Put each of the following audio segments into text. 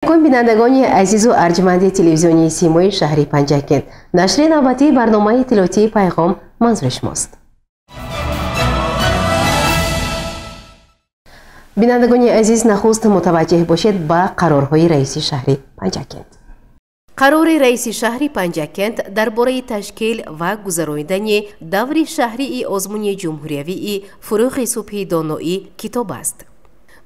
Бинандагони азизу арҷманди телевизиони Симои шаҳри Панҷакент, нашри навбатии барномаи иттилоотии «Пайғом» манзури шумост. Бинандагони азиз, нахуст мутаваҷҷеҳ бошед ба қарорҳои раиси шаҳри Панҷакент. Қарори раиси шаҳри Панҷакент дар бораи ташкил ва гузаронидани даври шаҳрии озмуни ҷумҳуриявии «Фурӯғи субҳи доноӣ китоб аст».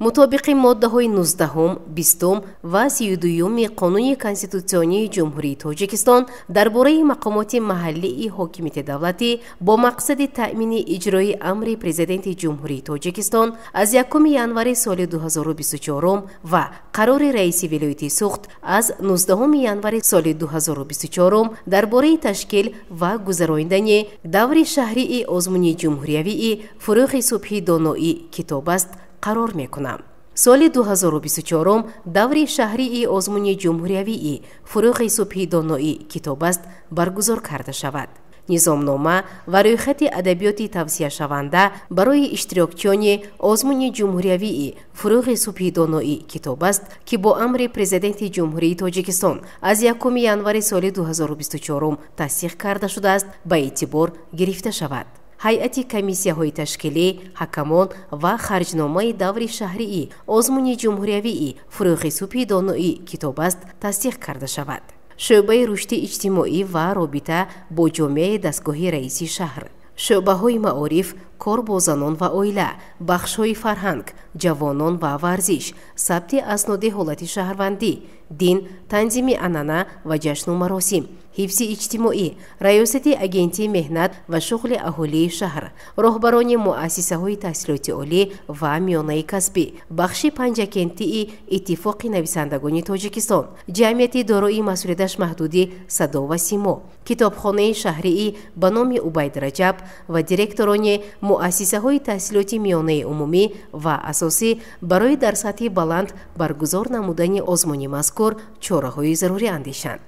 Мутобиқи моддаҳои 19, 20 ва 32-юми Қонуни Конститутсионии Ҷумҳурии Тоҷикистон дар бораи мақомоти маҳаллии ҳокимияти давлатӣ, бо мақсади таъмини иҷрои амри Президенти Ҷумҳурии Тоҷикистон аз 1 январи соли 2024 ва қарори раиси вилояти Суғд аз 19 январи соли 2024 дар бораи ташкил ва гузаронидани даври шаҳрии озмуни ҷумҳуриявии «Фурӯғи субҳи доноӣ китоб аст» қарор мекунам. Соли 2024 даври шаҳрии озмуни ҷумҳуриявии «Фурӯғи субҳи доноӣ китоб аст» баргузор карда шавад. Низомнома ва рӯйхати адабиёти тавсияшаванда барои иштирокчиёни озмуни ҷумҳуриявии «Фурӯғи субҳи доноӣ китоб аст», ки бо амри Президенти Ҷумҳурии Тоҷикистон аз 1 январи соли 2024 тасдиқ карда шудааст, ба эътибор гирифта шавад. Ҳайати комиссияҳои ташкилӣ, ҳакамон ва харҷномаи даври шаҳрии озмуни ҷумҳуриявии «Фурӯғи субҳи доноӣ китоб аст» тасдиқ карда шавад. Шӯъбаи рушди иҷтимоӣ ва робита бо ҷомеаи дастгоҳи раиси шаҳр, шӯъбаҳои маориф, кор бо занон ва оила, бахшҳои фарҳанг, ҷавонон ва варзиш, сабти асноди ҳолати шаҳрвандӣ, дин, танзими анъана ва ҷашну маросим, ҳифзи иҷтимоӣ, раёсати Агентии меҳнат ва шуғли аҳолии шаҳр, роҳбарони муассисаҳои таҳсилоти олӣ ва миёнаи касбӣ, бахши Панҷакентии Иттифоқи нависандагони Тоҷикистон, ҷамъияти дорои масъулияташ маҳдуди «Садо ва симо», китобхонаи шаҳрии ба номи Убайд Раҷаб ва директорони муассисаҳои таҳсилоти миёнаи умумӣ ва асосӣ барои дар сатҳи баланд баргузор намудани озмуни мазкур чораҳои зарурӣ андешанд.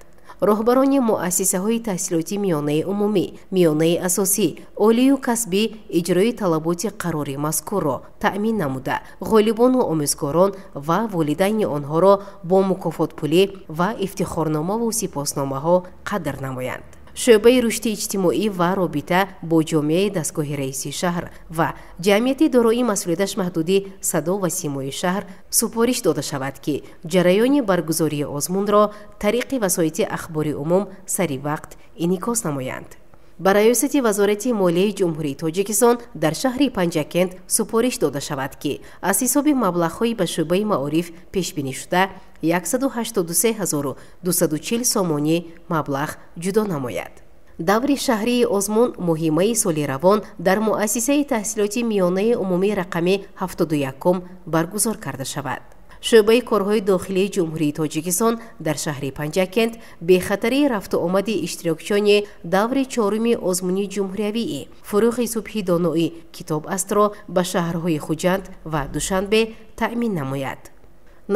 Роҳбарони муассисаҳои таҳсилоти миёнаи умумӣ, миёнаи асосӣ, олию касбӣ иҷрои талаботи қарори мазкурро таъмин намуда, ғолибону омӯзгорон ва волидайни онҳоро бо мукофотпулӣ ва ифтихорномаву сипосномаҳо қадр намоянд. Шӯъбаи рушди иҷтимоӣ ва робита бо ҷомеаи дастгоҳи раиси шаҳр ва ҷамъияти дорои масъулияташ маҳдуди «Садо ва симои шаҳр» супориш дода шавад, ки ҷараёни баргузории озмунро тариқи васоити ахбори умум сари вақт инъикос намоянд. Ба раёсати Вазорати молияи Ҷумҳурии Тоҷикистон дар шаҳри Панҷакент супориш дода шавад, ки аз ҳисоби маблағҳои ба шӯъбаи маориф пешбинӣ шуда 183 240 сомонӣ маблағ ҷудо намояд. Даври шаҳрии озмун моҳи майи соли равон дар муассисаи таҳсилоти миёнаи умумии рақами 71 баргузор карда шавад. Шӯъбаи корҳои дохилии Ҷумҳурии Тоҷикистон дар шаҳри Панҷакент бехатарии рафту омади иштирокчиёни даври чоруми озмуни ҷумҳуриявии «Фурӯғи субҳи доноӣ китоб астро» ба шаҳрҳои Хуҷанд ва Душанбе таъмин намояд.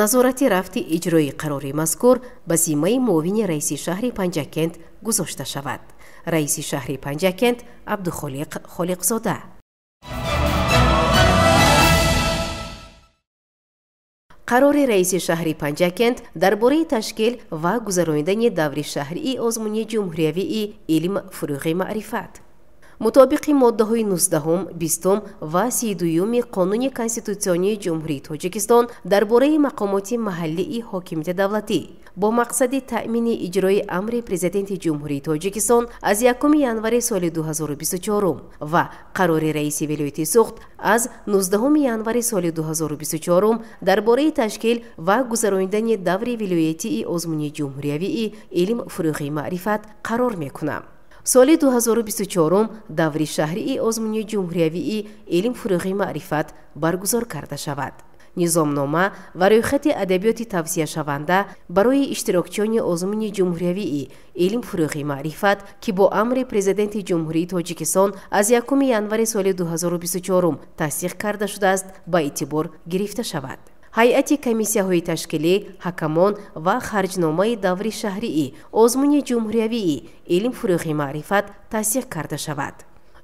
Назорати рафти иҷрои қарори мазкур ба зиммаи муовини раиси шаҳри Панҷакент гузошта шавад. Раиси шаҳри Панҷакент Абдухолиқ Холиқзода. Қарори раиси шаҳри Панҷакент дар бораи ташкил ва гузаронидани даври шаҳрии озмуни ҷумҳуриявии «Илм фурӯғи маърифат». Мутобиқи моддаҳои 19, 20 ва 32-юми Қонуни Конститутсионии Ҷумҳурии Тоҷикистон дар бораи мақомоти маҳаллии ҳокимияти давлатӣ, бо мақсади таъмини иҷрои амри Президенти Ҷумҳурии Тоҷикистон аз 1 январи соли 2024 ва қарори раиси вилояти Суғд аз 19 январи соли 2024 дар бораи ташкил ва гузаронидани даври вилоятии озмуни ҷумҳуриявии «Илм фурӯғи маърифат» қарор мекунам. Соли 2024 даври шаҳрии озмуни ҷумҳуриявии «Илм фурӯғи маърифат» баргузор карда шавад. Низомнома ва рӯйхати адабиёти тавсияшаванда барои иштирокчиёни озмуни ҷумҳуриявии «Илм фурӯғи маърифат», ки бо амри Президенти Ҷумҳурии Тоҷикистон аз 1 январи соли 2024 тасдиқ карда шудааст, ба эътибор гирифта шавад. Ҳайати комиссияҳои ташкилӣ, ҳакамон ва харҷномаи даври шаҳрии озмуни ҷумҳуриявии «Илм фурӯғи маърифат» тасдиқ карда шавад.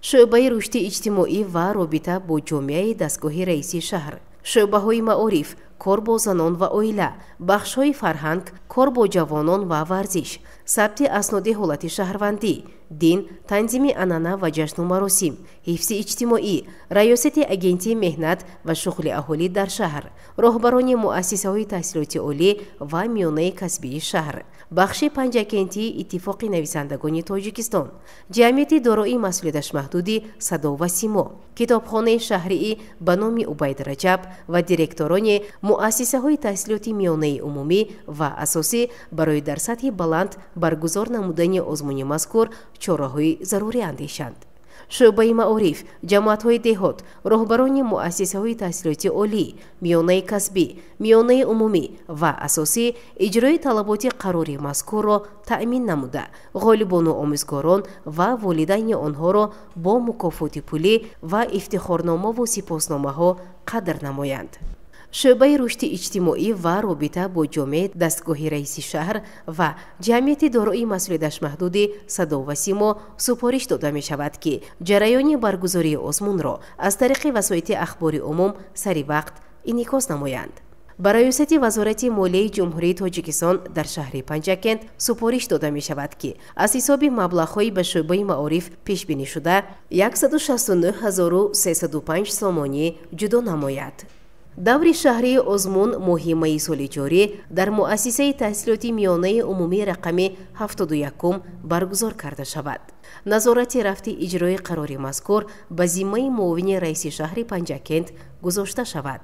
Шӯъбаи рушди иҷтимоӣ ва робита бо ҷомеаи дастгоҳи раиси шаҳр, шӯъбаҳои маориф, кор бо занон ва оила, бахшҳои фарҳанг, кор бо ҷавонон ва варзиш, сабти асноди ҳолати шаҳрвандӣ, дин, танзими анъана ва ҷашну маросим, ҳифзи иҷтимоӣ, раёсати агентии меҳнат ва шуғли аҳолӣ дар шаҳр, роҳбарони муассисаҳои таҳсилоти олӣ ва миёнаи касбии шаҳр, бахши Панҷакентии Иттифоқи нависандагони Тоҷикистон, ҷамъияти дорои масъулияташ маҳдуди Садо ва Симо, китобхонаи шаҳрии ба номи Убайд Раҷаб ва директорони муассисаҳои таҳсилоти миёнаи умумӣ ва асосӣ барои дар сатҳи баланд баргузор намудани озмуни мазкур чораҳои зарурӣ андешанд. Шӯъбаи маориф, ҷамоатҳои деҳот, роҳбарони муассисаҳои таҳсилоти олӣ, миёнаи касбӣ, миёнаи умумӣ ва асосӣ иҷрои талаботи қарори мазкурро таъмин намуда, ғолибону омӯзгорон ва волидайни онҳоро бо мукофоти пулӣ ва ифтихорномаву сипосномаҳо қадр намоянд. Шӯъбаи рушди иҷтимоӣ ва робита бо ҷомеа дастгоҳи раиси шаҳр ва ҷамъияти дорои масъулияташ маҳдуди Садо ва Симо супориш дода мешавад, ки ҷараёни баргузории озмунро аз тариқи васоити ахбори умум сари вақт инъикос намоянд. Ба раёсати Вазорати молияи Ҷумҳурии Тоҷикистон дар шаҳри Панҷакент супориш дода мешавад, ки аз ҳисоби маблағҳои ба шӯъбаи маориф пешбинӣ шуда 169 305 сомонӣ ҷудо намояд. Даври шаҳрии озмун моҳи майи соли ҷорӣ дар муассисаи таҳсилоти миёнаи умумии рақами 71 баргузор карда шавад. Назорати рафти иҷрои қарори мазкур ба зиммаи муовини раиси шаҳри Панҷакент гузошта шавад.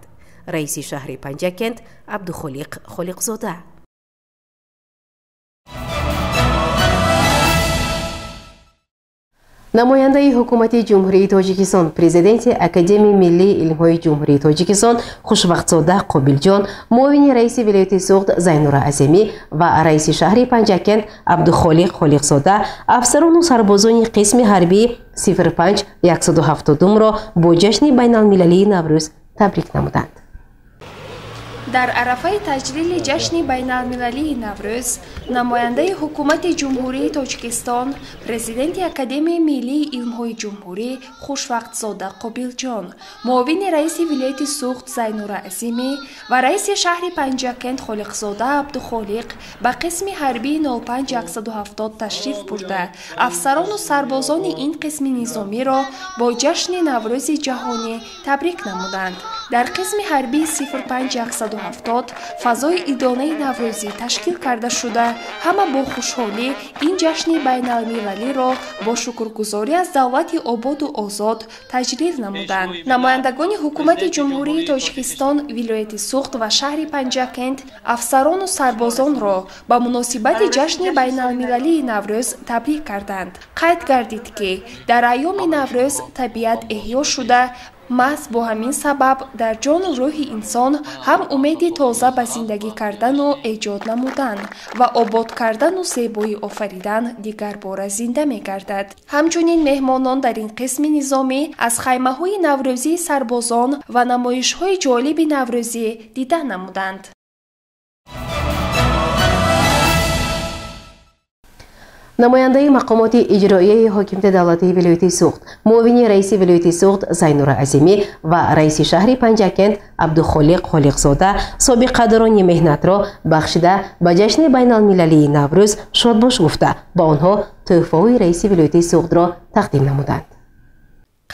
Раиси шаҳри Панҷакент Абдухолиқ Холиқзода. Намояндаи ҳукумати Ҷумҳурии Тоҷикистон, президенти Академияи миллии илмҳои Ҷумҳурии Тоҷикистон Хушвақтзода Қобилҷон, муовини раиси вилояти Суғд Зайнура Азимӣ ва раиси шаҳри Панҷакент Абдухолиқ Холиқзода афсарону сарбозони қисми ҳарбии 05 172-ро бо ҷашни байналмилалии Наврӯз табрик намуданд. Дар арафаи таҷлили ҷашни байналмилалии Наврӯз намояндаи ҳукумати Ҷумҳурии Тоҷикистон, президенти Академияи миллии илмҳои ҷумҳурӣ Хушвақтзода Қобилҷон, муовини раиси вилояти Суғд Зайнура Азимӣ ва раиси шаҳри Панҷакент Холиқзода Абдухолиқ ба қисми ҳарбии 05-170 ташриф бурда, афсарону сарбозони ин қисми низомиро бо ҷашни Наврӯзи ҷаҳонӣ табрик намуданд. Дар қисми ҳарбии 05-170 фазои идонаи наврӯзӣ ташкил карда шуда, ҳама бо хушҳолӣ ин ҷашни байналмилалиро бо шукргузорӣ аз давлати ободу озод таҷлил намуданд. Намояндагони ҳукумати Ҷумҳурии Тоҷикистон, вилояти Суғд ва шаҳри Панҷакент афсарону сарбозонро ба муносибати ҷашни байналмилалии Наврӯз табрик карданд. Қайд гардид, ки дар айёми Наврӯз табиат эҳё шуда, маҳз бо ҳамин сабаб дар ҷону рӯҳи инсон ҳам умеди тоза ба зиндагӣ кардану эҷод намудан ва обод кардану зебоӣ офаридан дигарбора зинда мегардад. Ҳамчунин меҳмонон дар ин қисми низомӣ аз хаймаҳои наврӯзии сарбозон ва намоишҳои ҷолиби наврӯзӣ дида намуданд. Намояндаи мақомоти иҷроияи ҳокимияти давлатии вилояти Суғд, муовини раиси вилояти Суғд Зайнура Азимӣ ва раиси шаҳри Панҷакент Абдухолиқ Холиқзода собиқадорони меҳнатро бахшида ба ҷашни байналмилалии Наврӯз шодбош гуфта, ба онҳо тӯҳфаҳои раиси вилояти Суғдро тақдим намуданд.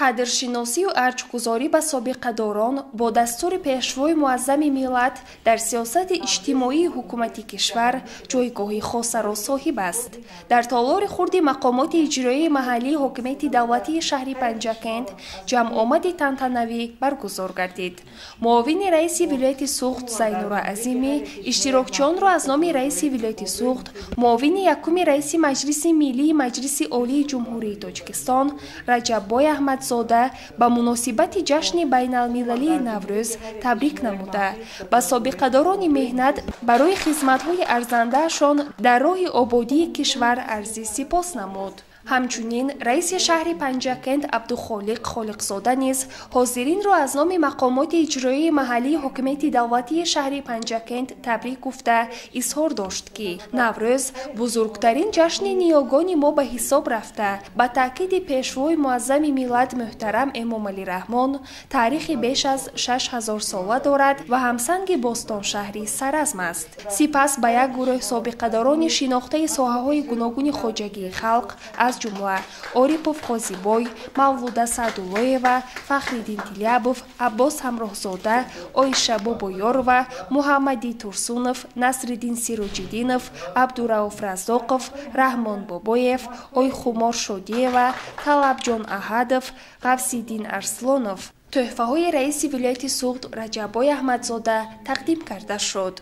Қадршиносию арҷгузорӣ ба собиқадорон бо дастури Пешвои муаззами миллат дар сиёсати иҷтимоии ҳукумати кишвар ҷойгоҳи хосаро соҳиб аст. Дар толори хурди мақомоти иҷроияи маҳаллии ҳокимияти давлатии шаҳри Панҷакент ҷамъомади тантанавӣ баргузор гардид. Муовини раиси вилояти Суғд Зайнура Азимӣ иштирокчиёнро аз номи раиси вилояти Суғд, муовини якуми раиси Маҷлиси миллии Маҷлиси Олии Ҷумҳурии Тоҷикистон Раҷаббой Аҳмадзода ба муносибати ҷашни байналмилалии Наврӯз табрик намуда, ба собиқадорони меҳнат барои хизматҳои арзандаашон дар роҳи ободии кишвар арзи сипос намуд. Ҳамчунин раиси шаҳри Панҷакент Абдухолиқ Холиқзода низ ҳозиринро аз номи мақомоти иҷроии маҳаллии ҳокимияти давлатии шаҳри Панҷакент табрик гуфта изҳор дошт, ки Наврӯз бузургтарин ҷашни ниёгони мо ба ҳисоб рафта, ба таъкиди пешвои муаззами миллат муҳтарам Эмомалӣ Раҳмон таърихи беш аз 6000 сола дорад ва ҳамсанги бостоншаҳри Саразм аст. Сипас ба як гурӯҳ собиқадорони шинохтаи соҳаҳои гуногуни хоҷагии халқ, аз ҷумла Орипов Қозибой, Мавлуда Саъдуллоева, Фахриддин Тилябов, Аббос Ҳамроҳзода, Оиша Бобоёрова, Муҳаммади Турсунов, Насриддин Сироҷиддинов, Абдурауф Разоқов, Раҳмон Бобоев, Ойхумор Шодиева, Талабҷон Аҳадов, Ғавсиддин Арслонов тӯҳфаҳои раиси вилояти Суғд Раҷаббой Аҳмадзода тақдим карда шуд.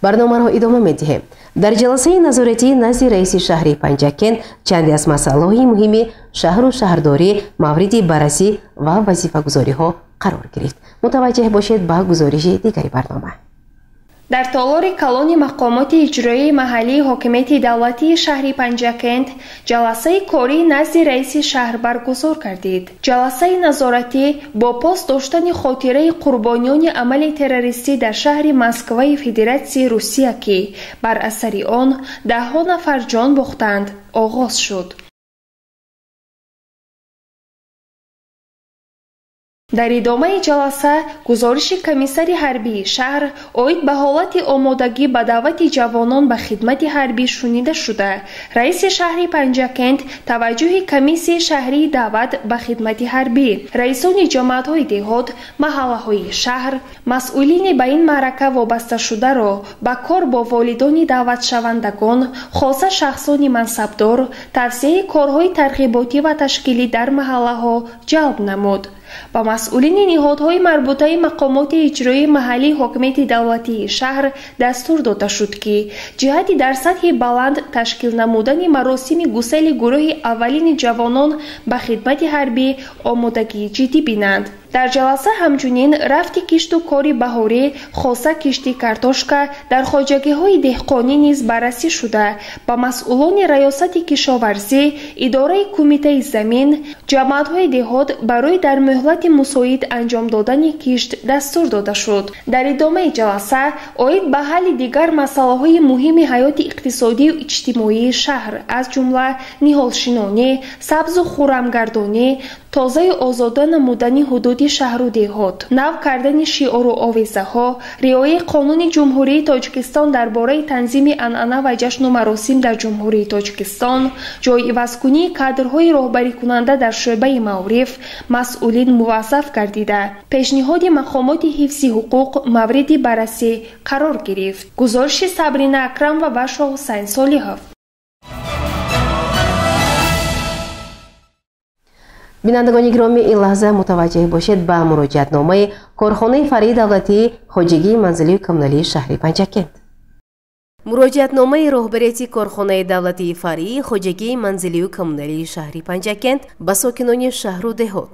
Барномаро идома медиҳем. Дар ҷаласаи назоратӣ назди раиси шаҳри Панҷакент чанде аз масъалаҳои муҳими шаҳру шаҳрдорӣ мавриди баррасӣ ва вазифагузориҳо қарор гирифт. Мутаваҷҷеҳ бошед ба гузориши дигари барнома. Дар толори калони мақомоти иҷроии маҳаллии ҳокимияти давлатии шаҳри Панҷакент ҷаласаи корӣ назди раиси шаҳр баргузор гардид. Ҷаласаи назоратӣ бо пос доштани хотираи қурбониёни амали террористӣ дар шаҳри Москваи Федератсияи Русия, ки бар асари он даҳҳо нафар ҷон бохтанд, оғоз шуд. Дар идомаи ҷаласа гузориши комиссари ҳарбии шаҳр оид ба ҳолати омодагӣ ба даъвати ҷавонон ба хидмати ҳарбӣ шунида шуда, раиси шаҳри Панҷакент таваҷҷӯҳи комиссияи шаҳрии даъват ба хидмати ҳарбӣ, раисони ҷамоатҳои деҳот, маҳаллаҳои шаҳр, масъулини ба ин маърака вобасташударо ба кор бо волидони даъватшавандагон, хоса шахсони мансабдор, тавсияи корҳои тарғиботӣ ва ташкилӣ дар маҳаллаҳо ҷалб намуд. Ба масъулини ниҳодҳои марбутаи мақомоти иҷроии маҳаллии ҳокимияти давлатии шаҳр дастур дода шуд, ки ҷиҳати дар сатҳи баланд ташкил намудани маросими гусели гурӯҳи аввалини ҷавонон ба хидмати ҳарбӣ омодагии ҷиддӣ бинанд. Дар ҷаласа ҳамчунин рафти кишту кори баҳорӣ, хоса кишти картошка дар хоҷагиҳои деҳқонӣ низ баррасӣ шуда, ба масъулони раёсати кишоварзӣ, идораи кумитаи замин, ҷамоатҳои деҳот барои дар муҳлати мусоид анҷом додани кишт дастур дода шуд. Дар идомаи ҷаласа оид ба ҳалли дигар масъалаҳои муҳими ҳаёти иқтисодию иҷтимоии шаҳр, аз ҷумла ниҳолшинонӣ, сабзу хуррамгардонӣ, тозаю озода намудани ҳудуди шаҳру деҳот, нав кардани шиору овезаҳо, риояи қонуни Ҷумҳурии Тоҷикистон дар бораи танзими анъана ва ҷашну маросим дар Ҷумҳурии Тоҷикистон, ҷойивазкунии кадрҳои роҳбарикунанда дар шӯъбаи маориф, масъулин муваззаф гардида, пешниҳоди мақомоти ҳифзи ҳуқуқ мавриди баррасӣ қарор гирифт. Гузориши Сабрина Акрамова ва Шоҳусайн Солиҳов. Бинандагони гиромӣ, ин лаҳза мутаваҷҷеҳ бошед ба муроҷиатномаи корхонаи фаръии давлатии хоҷагии манзилию коммуналии шаҳри Панҷакент. Муроҷиатномаи роҳбарияти корхонаи давлатии фаръии хоҷагии манзилию коммуналии шаҳри Панҷакент ба сокинони шаҳру деҳот.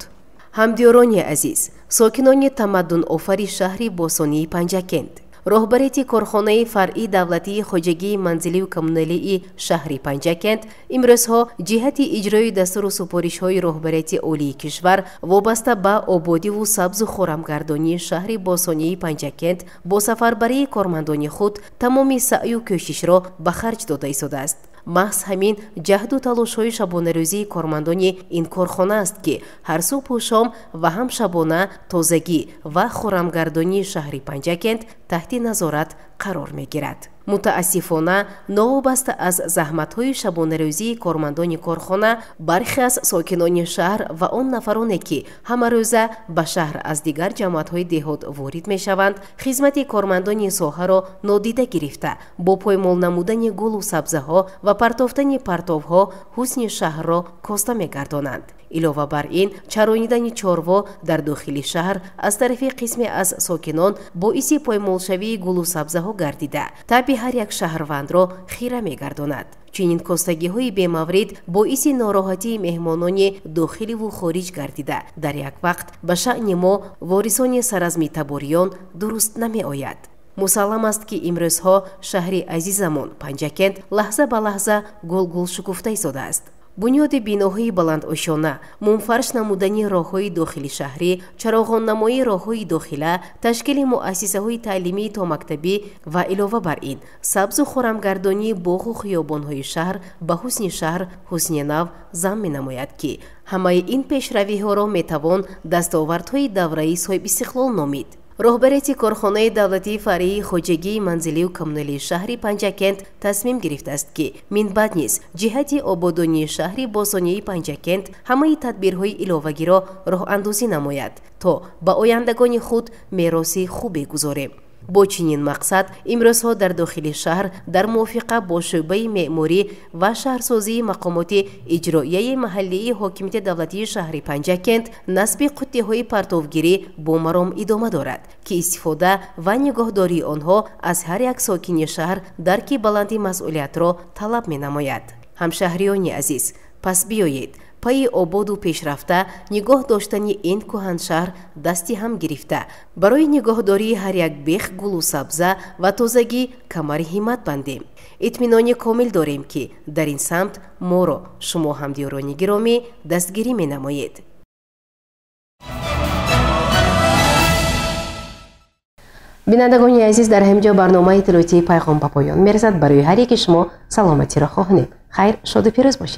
Ҳамдиёрони азиз, сокинони тамаддунофари шаҳри бостонии Панҷакент, роҳбарияти корхонаи фаръии давлатии хоҷагии манзилию коммуналии шаҳри Панҷакент имрӯзҳо ҷиҳати иҷрои дастуру супоришҳои роҳбарияти олии кишвар вобаста ба ободиву сабзу хорамгардонии шаҳри бостонии Панҷакент бо сафарбарии кормандони худ тамоми саъю кӯшишро ба харҷ дода истодааст. Маҳз ҳамин ҷаҳду талошҳои шабонарӯзии кормандони ин корхона аст, ки ҳар субҳу шом ва ҳам шабона тозагӣ ва хорамгардонии шаҳри Панҷакент таҳти назорат қарор мегирад. Мутаассифона, новобаста аз заҳматҳои шабонарӯзии кормандони корхона, бархе аз сокинони шаҳр ва он нафароне, ки ҳамарӯза ба шаҳр аз дигар ҷамоатҳои деҳот ворид мешаванд, хизмати кормандони соҳаро нодида гирифта, бо поймол намудани гулу сабзаҳо ва партофтани партовҳо ҳусни шаҳрро коста мегардонанд. Илова бар ин, чаронидани чорво дар дохили шаҳр аз тарафи қисме аз сокинон боиси поймолшавии гулу сабзаҳо гардида, табъи ҳар як шаҳрвандро хира мегардонад. Чунин костагиҳои бемаврид боиси нороҳатии меҳмонони дохиливу хориҷ гардида, дар як вақт ба шаъни мо ворисони саразми табориён дуруст намеояд. Мусаллам аст, ки имрӯзҳо шаҳри азизамон Панҷакент лаҳза ба лаҳза гулгул шукуфта истодааст. Бунёди биноҳои баландошёна, мумфарш намудани роҳҳои дохили шаҳрӣ, чароғоннамоии роҳҳои дохила, ташкили муассисаҳои таълимии томактабӣ ва илова бар ин сабзу хорамгардонии боғу хиёбонҳои шаҳр ба ҳусни шаҳр ҳусни нав зам менамояд, ки ҳамаи ин пешравиҳоро метавон дастовардҳои давраи соҳибистиқлол номид. Роҳбарияти корхонаи давлатии фаръии хоҷагии манзилию коммуналии шаҳри Панҷакент тасмим гирифтааст, ки минбаъд низ ҷиҳати ободонии шаҳри бостонии Панҷакент ҳамаи тадбирҳои иловагиро роҳандозӣ намояд, то ба ояндагони худ мероси хубе гузорем. Бо чунин мақсад имрӯзҳо дар дохили шаҳр дар мувофиқа бо шӯъбаи меъморӣ ва шаҳрсозии мақомоти иҷроияи маҳаллии ҳокимияти давлатии шаҳри Панҷакент насби қуттиҳои партовгирӣ бо маром идома дорад, ки истифода ва нигоҳдории онҳо аз ҳар як сокини шаҳр дарки баланди масъулиятро талаб менамояд. Ҳамшаҳриёни азиз, пас биёед пайи ободу пешрафта нигоҳ доштани ин кӯҳаншаҳр дасти ҳам гирифта, барои нигоҳдории ҳар як бех гулу сабза ва тозагӣ камари ҳиммат бандем. Итминони комил дорем, ки дар ин самт моро шумо ҳамдиёрони гиромӣ дастгирӣ менамоед. Бинандагони азиз, дар ҳамин ҷо барномаи иттилоотии Пайғом ба поён мерасад. Барои ҳар яки шумо саломатиро хоҳонем. Хайр, шоду пирӯз бошед.